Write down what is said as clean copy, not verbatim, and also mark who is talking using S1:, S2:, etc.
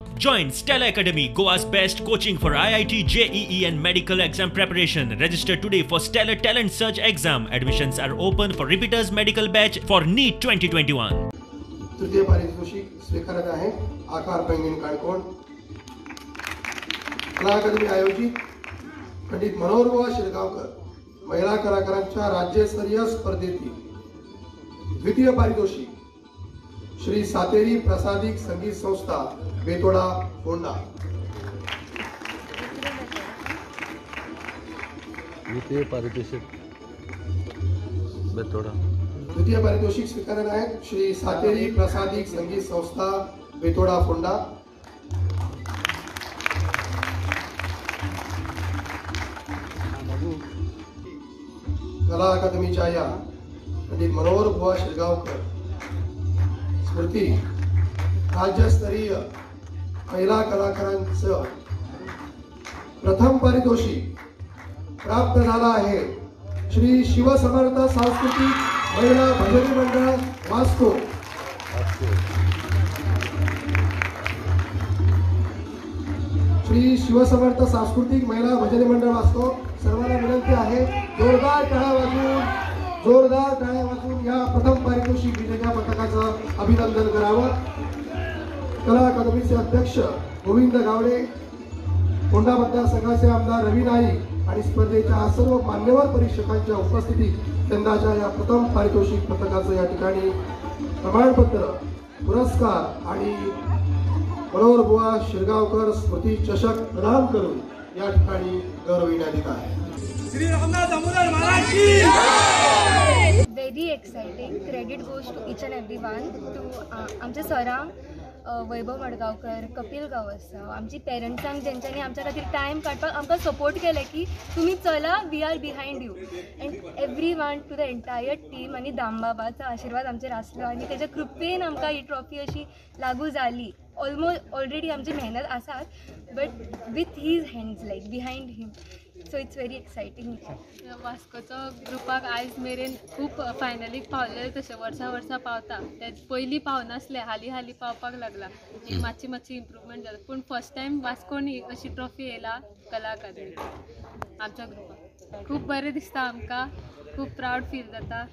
S1: Join Stella Academy, Goa's best coaching for IIT, JEE and medical exam preparation. Register today for Stellar Talent Search exam. Admissions are open for repeaters medical batch for NEET 2021.
S2: तृतीय पारितोषिक स्वीकारत आहे आकार पैंगीण काणकोण. कला अकादमी आयोजित पंडित मनोहर बुवा शिरगावकर महिला कलाकारांच्या राज्यस्तरीय स्पर्धेतील द्वितीय पारितोषिक श्री सातेरी प्रसादिक संगीत संस्था बेतोडा फोंडा.
S3: द्वितीय पारितोषिक बेतोडा.
S2: द्वितीय पारितोषिक स्वीकारत आहेत श्री सातेरी प्रसादिक संगीत संस्था बेतोडा फोंडा. कला अकादमीच्या या पंडित मनोहर बुवा शिरगावकर स्मृती राज्यस्तरीय महिला कलाकारांचं प्रथम पारितोषिक प्राप्त झालं आहे श्री शिवसमर्थ सांस्कृतिक महिला भजनी मंडळ वास्को. श्री शिवसमर्थ सांस्कृतिक महिला भजनी मंडळ वास्को. सर्वांना विनंती आहे जोरदार टाळ्या वाजवून, जोरदार टाळ्या वाजवून या प्रथम पारितोषिक विजेत्या पथकाचं अभिनंदन करावं. कला अकादमीचे अध्यक्ष गोविंद गावडे, फोंडा मतदारसंघाचे आमदार रवी नाईक आणि स्पर्धेच्या सर्व मान्यवर परीक्षकांच्या उपस्थितीत यंदाच्या या प्रथम पारितोषिक पथकाचं या ठिकाणी प्रमाणपत्र, पुरस्कार आणि मनोहर बुवा शिरगावकर स्मृती चषक प्रदान करून या ठिकाणी गौरविण्यात येत आहे.
S4: श्री रामदास दामोदर महाराज की.
S5: Very exciting. Credit goes to each and every one, to आमच्या सरांक, वैभव मडगांवकर, कपिल गांवस, आमची पेरंट्सांक जेंच्यांनी आमच्या खातीर टायम काडपाक आमकां सपोर्ट केलें की तुमी चला, we are behind you, and every one to the entire team. आनी दामबाबाचो आशिर्वाद आमचेर आसलो आनी तेच्या कृपेन आमकां ही ट्रॉफी अशी लागू जाली. ऑलमोस्ट ऑलरेडी आमची मेहनत आसात, but with his hands like behind him, so it's very exciting.
S6: वास्कोचो ग्रुपाक आयज मेरेन खूब फायनलीक पावले, तशें वर्सां वर्सां पावता. ते पयलीं पावनासले, हालीं हालीं पावपाक लागला. मातशी मातशी इम्प्रूवमेंट जाला, पूण फर्स्ट टायम वास्कोन अशी ट्रॉफी येयला कला अकादमी आमच्या ग्रुपाक. खूब बरें दिसता आमकां, खूब प्रावड फील जाता.